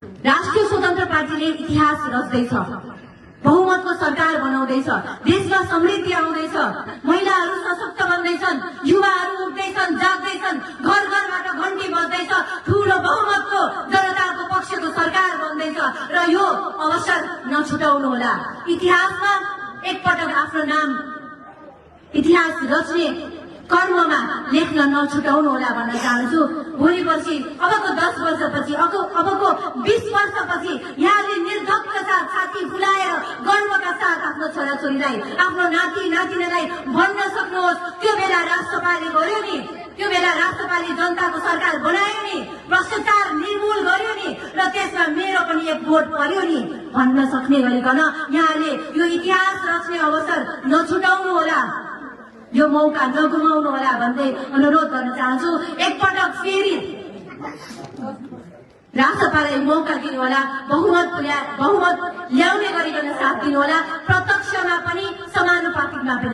राष्ट्रिय स्वतन्त्र पार्टीले इतिहास रच्दैछ, बहुमतको सरकार बनाउँदैछ, देशमा समृद्धि आउँदैछ, महिलाहरू सशक्त बन्दैछन्, युवाहरू उठ्दैछन्, जाग्दैछन्, घर घरबाट घण्टी बज्दैछ, ठूलो बहुमतको जनताको पक्षको सरकार बन्दैछ र यो अवसर नछुटाउनुहोला। इतिहासमा एकपटक आफ्नो नाम इतिहास रच्ने कर्ममा लेख्न नछुटाउनुहोला भन्न चाहन्छु। भोलि पर्सि अबको 10 वर्षपछि अबको 20 वर्षपछि यहाँले निर्धक्क साथ छाती फुलाएर गर्वका साथ आफ्नो छोराछोरीलाई आफ्नो नाति नातिनालाई भन्न सक्नुहोस्, त्यो बेला राष्ट्रपालले गर्यो नि, त्यो बेला राष्ट्रपालले जनताको सरकार बनायो नि, भ्रष्टाचार निर्मूल गर्यो नि र त्यसमा मेरो पनि एक भोट पर्यो नि भन्न सक्ने गरिकन यहाँले यो इतिहास रच्ने अवसर नछुटाउनु होला, यो मौका नगुमाउनु होला भन्दै अनुरोध गर्न चाहन्छु। एकपटक फेरि राष्ट्रपाललाई मौका दिनु होला, बहुमत ल्याउने गरिकन साथ दिनु होला, प्रत्यक्षमा पनि समानुपातिकमा पनि।